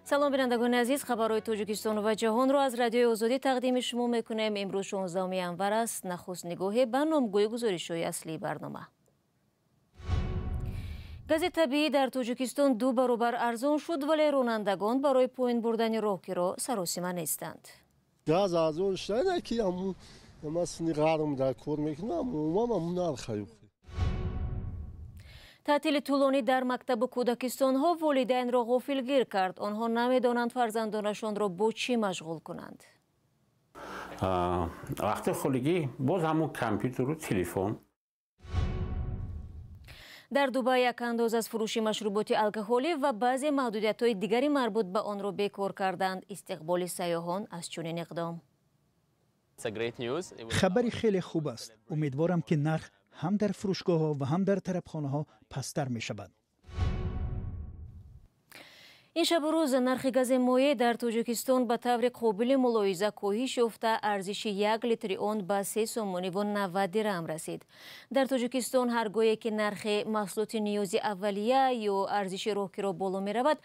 Салом, бинандагони азиз. Хабарҳои Тоҷикистон ва ҷаҳонро аз Радиои Озодӣ тақдими шумо мекунем. Имрӯз 16 январ аст. Нахуст нигоҳе ба номгӯи гузоришҳои аслии барнома. Гази табиӣ дар Тоҷикистон 2 баробар арзон шуд, вале ронандагон барои поин бурдани роҳкиро саросима нестанд. Газ арзон шуда, ки ма сини ғарм дар кор мекунам, умуман аму нархаю. Таътили тӯлонӣ дар мактабу кӯдакистонҳо волидайнро ғофилгир кард. Онҳо намедонанд, фарзандонашонро бо чӣ машғул кунанд. Вақти холигӣ боз ҳамун компютеру телефон. Дар Дубай як андоз аз фурӯши машруботи алкоҳолӣ ва баъзе маҳдудиятҳои дигари марбут ба онро бекор карданд. Истиқболи сайёҳон аз чунин иқдом. Хабари хеле хуб аст. Умедворам, ки нарх ҳам дар фурӯшгоҳҳо ва ҳам дар тарабхонаҳо пасттар мешавад. Ин шабу рӯз нархи гази моеъ дар Тоҷикистон ба таври қобили мулоҳиза коҳиш ёфта, арзиши 1 литри он ба 3 сомониву 90 дирам расид. Дар Тоҷикистон ҳар гоҳе ки нархи маҳсулоти ниёзи аввалия ё арзиши роҳкиро боло меравад,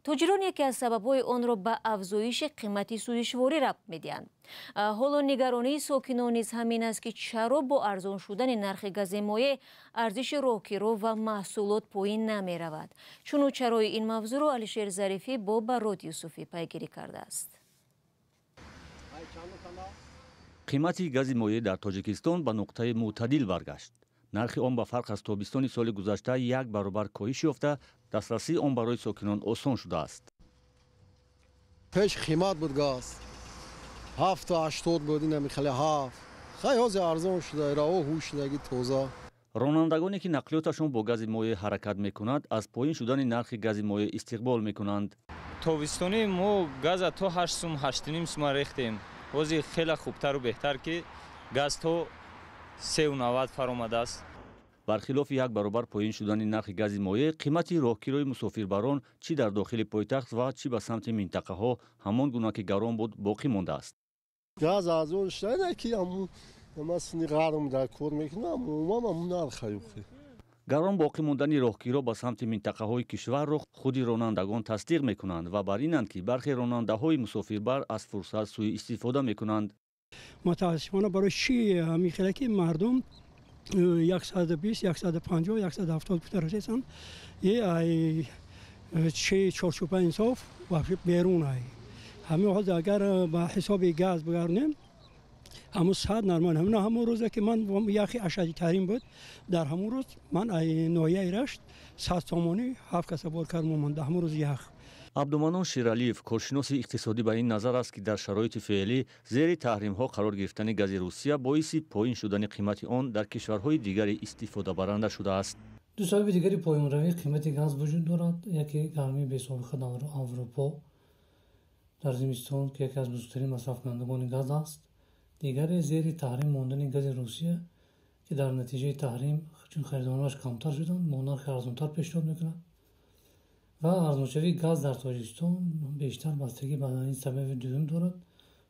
тоҷирон яке аз сабабҳои онро ба афзоиши қимати сӯзишворӣ рабт медиҳанд. Ҳоло нигаронии сокинон низ ҳамин аст, ки чаро бо арзон шудани нархи гази моеъ арзиши роҳкиро ва маҳсулот поин намеравад. Чуну чарои ин мавзӯъро Алишер Зарифӣ бо Барод Юсуфӣ пайгирӣ кардааст. Қимати гази моеъ дар Тоҷикистон ба нуқтаи мӯътадил баргашт. Нархи он ба фарқ аз тобистони соли гузашта як баробар коҳиш ёфта, дастрасии он барои сокинон осон шудааст. Пеш қимат буд газ, 7,80 буд, инами хеле ҳафт. Хай, ҳозир арзон шуда, раво ҳуш шудаги, тоза. Ронандагоне, ки нақлиёташон бо гази моеъ ҳаракат мекунад, аз поин шудани нархи гази моеъ истиқбол мекунанд. Тобистонӣ мо газа то 8 сум, 8,5 сума рехтем. Ҳозир хеле хубтару беҳтар, ки газ то 3,90 фаромадааст. Бархилофи як баробар поин шудани нархи гази моеъ, қимати роҳкирои мусофирбарон чӣ дар дохили пойтахт ва чӣ ба самти минтақаҳо ҳамон гуна ки гарон буд, боқӣ мондааст. Газ арзон шуда, ки ма сини ғарм дар кор мекунам, умуман аму нархаю. Гарон боқӣ мондани роҳкиро ба самти минтақаҳои кишварро худи ронандагон тасдиқ мекунанд ва бар инанд, ки бархе ронандаҳои мусофирбар аз фурсат сӯистифода мекунанд. Мутаассифона, барои чӣ ҳамин хеле, ки мардум 120, 150, 170 пута расесанд, чи чорчӯба инсоф берун ай. Ҳамин ҳозир агар ба ҳисоби газ бигардем, ҳамун 100 нормал. Ҳамин ҳамон рӯзе, ки ман яхи ашаддитарин буд, дар ҳамон рӯз ман ноҳияи Рашт 100 сомонӣ ҳафт каса бор кардам, омад дар ҳамон рӯзи ях. Абдуманон Шералиев, коршиноси иқтисодӣ, ба ин назар аст, ки дар шароити феълӣ зери таҳримҳо қарор гирифтани гази Русия боиси поин шудани қимати он дар кишварҳои дигари истифодабаранда шудааст. Ду сабаби дигари поёнравии қимати газ вуҷуд дорад. Яке гармии бесобиқа дар Аврупо дар зимистон, ки яке аз бузургтарин масрафкунандагони газ аст. Дигаре зери таҳрим мондани гази Русия, ки дар натиҷаи таҳрим, чун харидоронаш камтар шуданд, бо нархи арзонтар пешниҳод мекунад. Ва арзоншавии газ дар Тоҷикистон бештар бастагӣ ба ин сабаби дуюм дорад,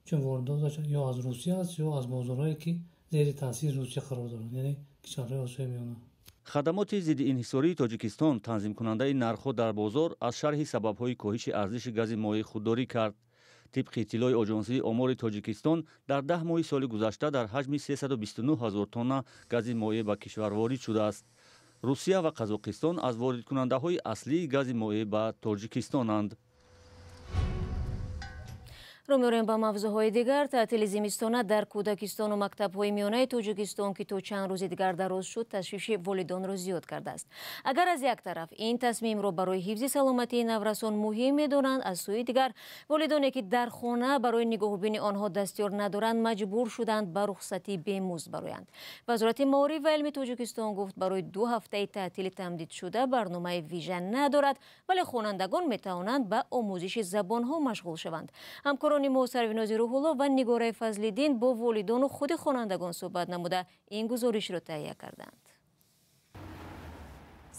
чун воридоташ ё аз Русия аст, ё аз бозорҳое, ки зери таъсири Русия қарор доранд, яъне кишварҳои Осиёи Миёна. Хадамоти зидди инҳисории Тоҷикистон, танзимкунандаи нархҳо дар бозор, аз шарҳи сабабҳои коҳиши арзиши гази моеъ худдорӣ кард. Тибқи иттилои Оҷонсии омори Тоҷикистон, дар 10 моҳи соли гузашта дар ҳаҷми 329 ҳазор тонна гази моеъ ба кишвар ворид шудааст. Русия ва Қазоқистон аз воридкунандаҳои аслии гази моеъ ба Тоҷикистонанд. Рӯ меорем ба мавзӯъҳои дигар. Таътили зимистона дар кӯдакистону мактабҳои миёнаи Тоҷикистон, ки то чанд рӯзи дигар дароз шуд, ташвиши волидонро зиёд кардааст. Агар аз як тараф ин тасмимро барои ҳифзи саломатии наврасон муҳим медонанд, аз сӯи дигар волидоне, ки дар хона барои нигоҳубини онҳо дастёр надоранд, маҷбур шуданд ба рухсатии бемузд бароянд. Вазорати маориф ва илми Тоҷикистон гуфт, барои 2 ҳафтаи таътили тамдидшуда барномаи вижа надорад, вале хонандагон метавонанд ба омӯзиши забонҳо машғул шаванд. Ҳамкорони мо Сарвинози Рӯҳулло ва Нигораи Фазлиддин бо волидону худи хонандагон суҳбат намуда, ин гузоришро таҳия карданд.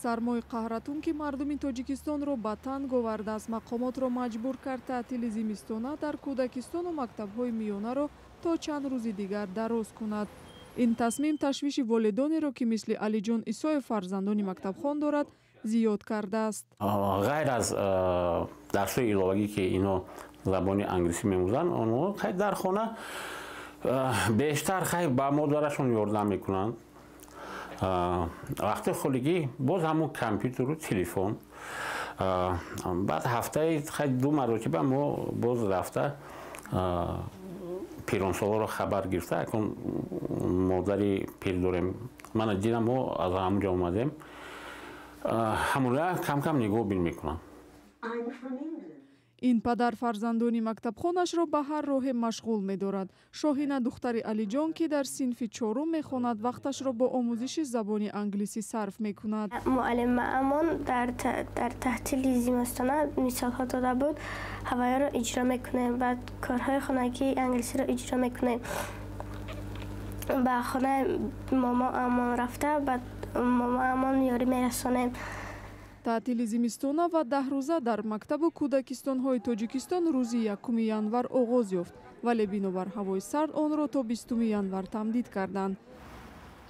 Сармои қаҳратун, ки мардуми Тоҷикистонро ба танг овардааст, мақомотро маҷбур кард таътили зимистона дар кӯдакистону мактабҳои миёнаро то чанд рӯзи дигар дароз кунад. Ин тасмим ташвиши волидонеро, ки мисли Алиҷон Исоев фарзандони мактабхон дорад, зиёд кардааст. Ғайр аз дарсҳои иловагӣ, ки ино забони англисӣ меомӯзанд, онҳо хай дар хона бештар хай ба модарашон ёрдам мекунанд. Вақти холигӣ боз ҳамун компютеру телефон. Баъд ҳафтаи хай ду маротиба мо боз рафта пиронсолоро хабар гирифта, акун модари пир дорем, мана дидам, мо аз ҳамунҷо омадем, ҳамуна кам-кам нигоҳбин мекунам. Ин падар фарзандони мактабхонашро ба ҳар роҳе машғул медорад. Шоҳина, духтари Алиҷон, ки дар синфи чорум мехонад, вақташро бо омӯзиши забони англисӣ сарф мекунад. Муаллимаамон дар таҳтили зимистона мисолҳо дода буд, ҳавояро иҷро мекунем, баъд корҳои хонагии англисиро иҷро мекунем. Ба хонаи момоамон рафта, баъд момоамон ёрӣ мерасонем. Таътили зимистона ва 10 рӯза дар мактабу кӯдакистонҳои Тоҷикистон рӯзи 1 январ оғоз ёфт, вале бинобар ҳавои сард онро то 20 январ тамдид карданд.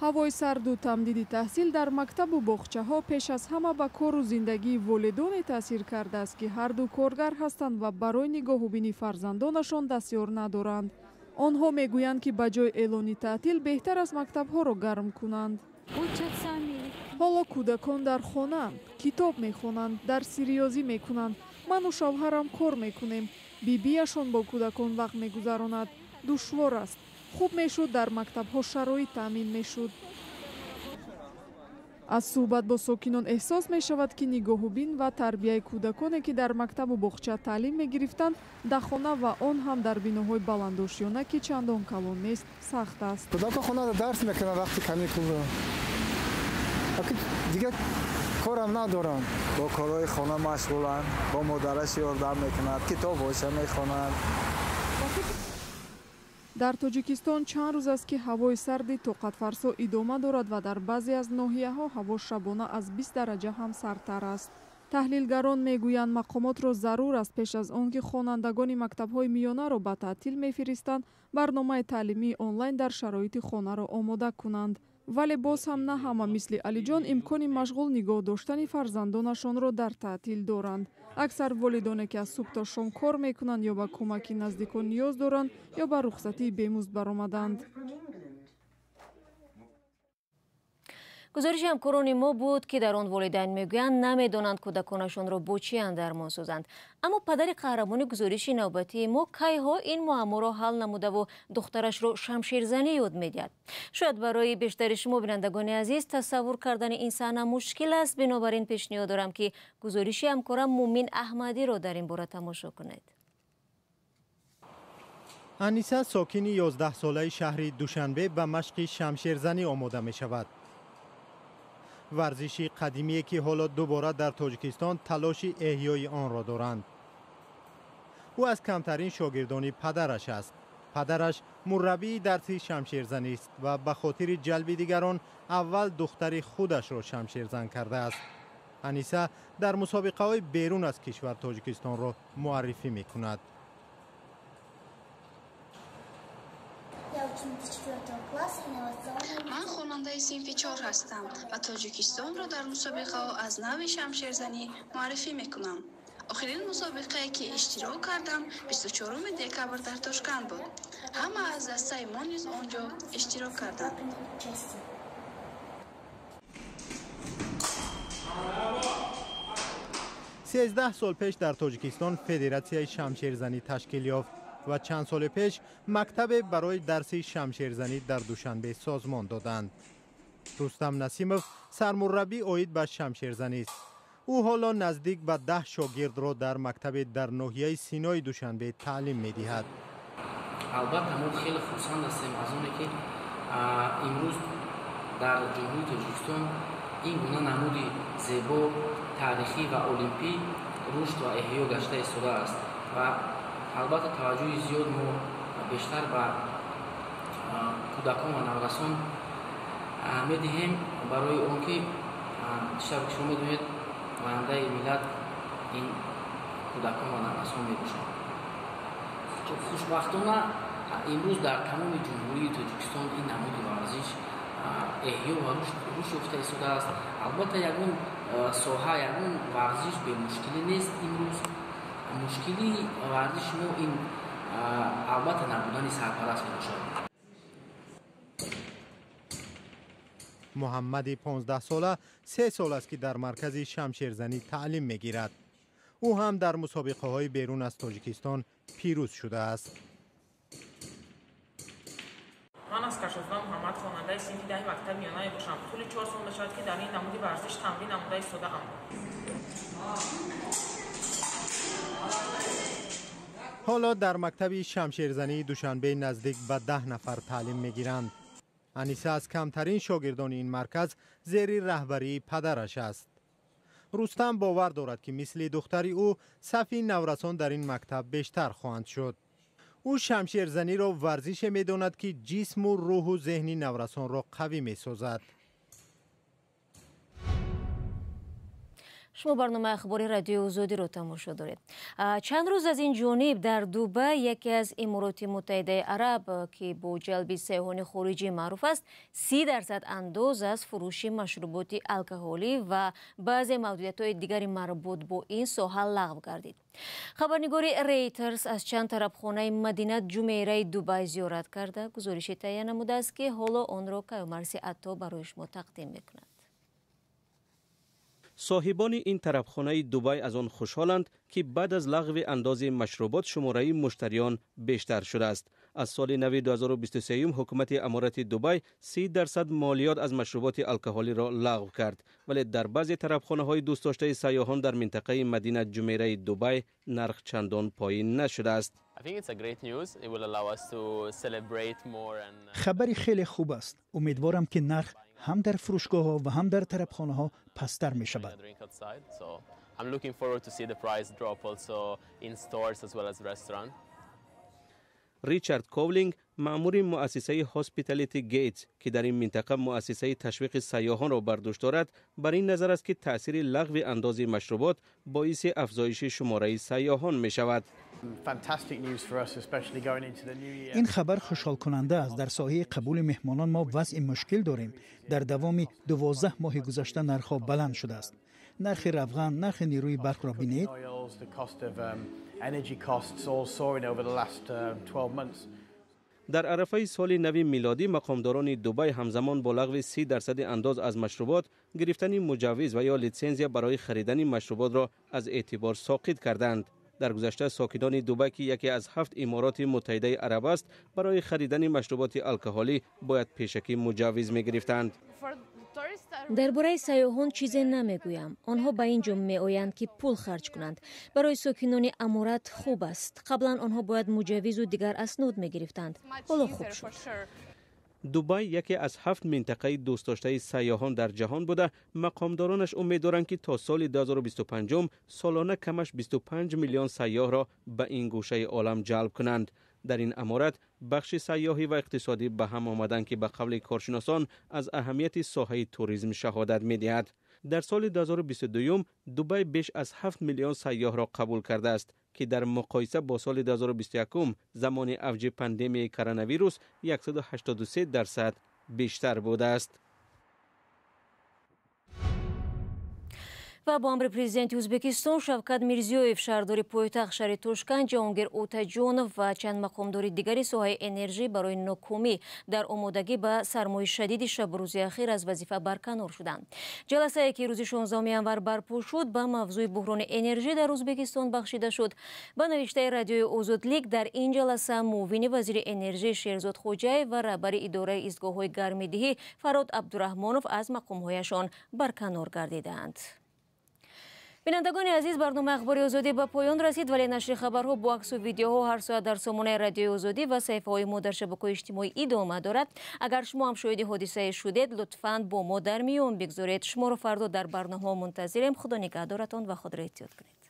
Ҳавои сарду тамдиди таҳсил дар мактабу боғчаҳо пеш аз ҳама ба кору зиндагии волидоне таъсир кардааст, ки ҳарду коргар ҳастанд ва барои нигоҳубини фарзандонашон дастёр надоранд. Онҳо мегӯянд, ки ба ҷои эълони таътил беҳтар аст мактабҳоро гарм кунанд. Ҳоло кӯдакон дар хонаанд, китоб мехонанд, дарси риёзӣ мекунанд. Ману шавҳарам кор мекунем, бибиашон бо кӯдакон вақт мегузаронад. Душвор аст. Хуб мешуд, дар мактабҳо шароит таъмин мешуд. Аз суҳбат бо сокинон эҳсос мешавад, ки нигоҳубин ва тарбияи кӯдаконе, ки дар мактабу боғча таълим мегирифтанд, дар хона ва он ҳам дар биноҳои баландошёна, ки чандон калон нест, сахт аст. Кӯдако хонада дарс мекунанд вақти каникул, дигар корам надорам. Бо корҳои хона машғуланд, бо модараш ёрдам мекунад, китобҳоша мехонанд. Дар Тоҷикистон чанд рӯз аст, ки ҳавои сарди тоқатфарсо идома дорад ва дар баъзе аз ноҳияҳо ҳаво шабона аз 20 дараҷа ҳам сардтар аст. Таҳлилгарон мегӯянд, мақомотро зарур аст, пеш аз он ки хонандагони мактабҳои миёнаро ба таътил мефиристанд, барномаи таълимии онлайн дар шароити хонаро омода кунанд. Вале боз ҳам на ҳама мисли Алиҷон имкони машғул нигоҳ доштани фарзандонашонро дар таътил доранд. Аксар волидоне, ки аз субҳ то шом кор мекунанд, ё ба кӯмаки наздикон ниёз доранд, ё ба рухсатии бемузд баромаданд. Гузориши ҳамкорони мо буд, ки дар он волидайн мегӯянд, намедонанд кӯдаконашонро бо чӣ андармон созанд. Аммо падари қаҳрамони гузориши навбатии мо кайҳо ин муамморо ҳал намудаву духтарашро шамшерзанӣ ёд медиҳад. Шояд барои бештари шумо, бинандагони азиз, тасаввур кардани ин саҳна мушкил аст. Бинобар ин пешниҳод дорам, ки гузориши ҳамкорам Мумин Аҳмадиро дар ин бора тамошо кунед. Аниса, сокини 11-солаи шаҳри Душанбе, ба машқи шамшерзанӣ омода мешавад, варзиши қадимие, ки ҳоло дубора дар Тоҷикистон талоши эҳёи онро доранд. Ӯ аз камтарин шогирдони падараш аст. Падараш мураббии дарси шамшерзанист ва ба хотири ҷалби дигарон аввал духтари худашро шамшерзан кардааст. Аниса дар мусобиқаҳои берун аз кишвар Тоҷикистонро муаррифӣ мекунад. Ман хонандаи синфи чор ҳастам ва Тоҷикистонро дар мусобиқаҳо аз навъи шамшерзанӣ муаррифӣ мекунам. Охирин мусобиқае, ки иштирок кардам, 24 декабр дар Тошканд буд. Ҳама аз дастаи мо низ он ҷо иштирок карданд. 13 сол пеш дар Тоҷикистон Федератсияи шамшерзанӣ ташкил ёфт ва чанд соли пеш мактабе барои дарси шамшерзанӣ дар Душанбе созмон доданд. Рустам Насимов сармураббӣ оид ба шамшерзанист. Ӯ ҳоло наздик ба 10 шогирдро дар мактабе дар ноҳияи Синои Душанбе таълим медиҳад. Албатта, мо хеле хурсанд ҳастем аз оне, ки имрӯз дар Ҷумҳурии Тоҷикистон ин гуна намуди зебо, таърихӣ ва олимпӣ рушд ва эҳё гашта истодааст. Ва албатта, таваҷҷӯҳи зиёд мо бештар ба кӯдакон ва наврасон медиҳем, барои он ки, чӣ шумо медонед, ояндаи миллат ин кӯдакон ва наврасон мебошанд. Хушбахтона, имрӯз дар тамоми Ҷумҳурии Тоҷикистон ин намуди варзиш эҳё ва рушд ёфта истодааст. Албатта, ягон соҳа, ягон варзиш бемушкилӣ нест. Имрӯз мушкилии варзиши мо ин албатта набудани сарпараст мебошад. Муҳаммади 15-сола 3 сол аст, ки дар маркази шамшерзанӣ таълим мегирад. Ӯ ҳам дар мусобиқаҳои берун аз Тоҷикистон пирӯз шудааст. Ман аз Кашозода Муҳаммад, хонандаи синфи 10 мактаби миёна мебошам. Тӯли 4 сол мешавад, ки дар ин намуди варзиш тамрин намуда истодаам. Ҳоло дар мактаби шамшерзании Душанбе наздик ба 10 нафар таълим мегиранд. Аниса аз камтарин шогирдони ин марказ зери раҳбарии падараш аст. Рустам бовар дорад, ки мисли духтари ӯ сафи наврасон дар ин мактаб бештар хоҳанд шуд. Ӯ шамшерзаниро варзише медонад, ки ҷисму рӯҳу зеҳни наврасонро қавӣ месозад. Шумо барномаи ахбори радиои Озодиро тамошо доред. Чанд рӯз аз ин ҷониб дар Дубай, яке аз Имороти Муттаҳидаи Араб, ки бо ҷалби сайёҳони хориҷӣ маъруф аст, 30% андоз аз фурӯши машруботи алкоҳолӣ ва баъзе маҳдудиятҳои дигари марбут бо ин соҳа лағв гардид. Хабарнигори Рейтерс аз чанд тарабхонаи Мадинат Ҷумейраи Дубай зиёрат карда, гузориши таҳия намудааст, ки ҳоло онро Каюмарси Атто барои шумо тақдим мекунад. Соҳибони ин тарабхонаи Дубай аз он хушҳоланд, ки баъд аз лағви андози машрубот шумораи муштариён бештар шудааст. Аз соли нави 2023 ҳукумати Аморати Дубай 30% молиёт аз машруботи алкоҳолиро лағв кард, вале дар баъзе тарабхонаҳои дӯстдоштаи сайёҳон дар минтақаи Мадинат Ҷумейраи Дубай нарх чандон поин нашудааст. Хабари хеле хуб аст. Умедворам, ки нарх ҳам дар фурӯшгоҳҳо ва ҳам дар тарабхонаҳо пасттар мешавад. Ричард Ковлинг, маъмури муассисаи Hospitality Gates, ки дар ин минтақа муассисаи ташвиқи сайёҳонро бар дӯш дорад, бар ин назар аст, ки таъсири лағви андози машрубот боиси афзоиши шумораи сайёҳон мешавад. Ин хабар хушҳолкунанда аст. Дар соҳаи қабули меҳмонон мо вазъи мушкил дорем. Дар давоми 12 моҳи гузашта нархҳо баланд шудааст. Нархи равған, нархи нерӯи барқро бинед. Дар арафаи соли нави милодӣ мақомдорони Дубай ҳамзамон бо лағви 30% андоз аз машрубот, гирифтани муҷаввиз ва ё литсензия барои харидани машруботро аз эътибор соқит карданд. Дар гузашта сокинони Дубай, ки яке аз 7 Имороти Муттаҳидаи Араб аст, барои харидани машруботи алкоҳолӣ бояд пешакӣ муҷаввиз мегирифтанд. Дар бораи сайёҳон чизе намегӯям. Онҳо ба ин ҷо меоянд, ки пул харҷ кунанд. Барои сокинони аморат хуб аст. Қаблан онҳо бояд муҷаввизу дигар аснод мегирифтанд. Ҳоло хуб шуд. Дубай яке аз 7 минтақаи дӯстдоштаи сайёҳон дар ҷаҳон буда, мақомдоронаш умед доранд, ки то соли 2025 солона камаш 25 миллион сайёҳро ба ин гӯшаи олам ҷалб кунанд. Дар ин аморат бахши сайёҳӣ ва иқтисодӣ ба ҳам омаданд, ки ба қавли коршиносон аз аҳамияти соҳаи туризм шаҳодат медиҳад. Дар соли 2022 Дубай беш аз 7 миллион сайёҳро қабул кардааст, ки дар муқоиса бо соли 2021 замони авҷи пандемияи коронавирус 183% бештар будааст. Ва бо амри президенти Ӯзбекистон Шавкат Мирзиёев, шаҳрдори пойтахт шаҳри Тошканд Ҷаҳонгир Отаҷонов ва чанд мақомдори дигари соҳаи энержӣ барои нокомӣ дар омодагӣ ба сармои шадиди шабрӯзи ахир аз вазифа барканор шуданд. Ҷаласае, ки рӯзи 16 январ барпо шуд, ба мавзӯи буҳрони энержӣ дар Ӯзбекистон бахшида шуд. Ба навиштаи радиои Озодлик, дар ин ҷаласа муовини вазири энержӣ Шерзод Хоҷаев ва раҳбари идораи истгоҳҳои гармидиҳӣ Фарод Абдураҳмонов аз мақомҳояшон барканор гардиданд. Бинандагони азиз, барномаи ахбори Озодӣ ба поён расид, вале нашри хабарҳо бо аксу видеоҳо ҳар соат дар сомонаи радиои Озодӣ ва саҳифаҳои мо дар шабакаҳои иҷтимоӣ идома дорад. Агар шумо ҳам шоҳиди ҳодисае шудед, лутфан бо мо дар миён бигзоред. Шуморо фардо дар барномаҳо мунтазирем. Худо нигаҳдоратон ва худро эҳтиёт кунед.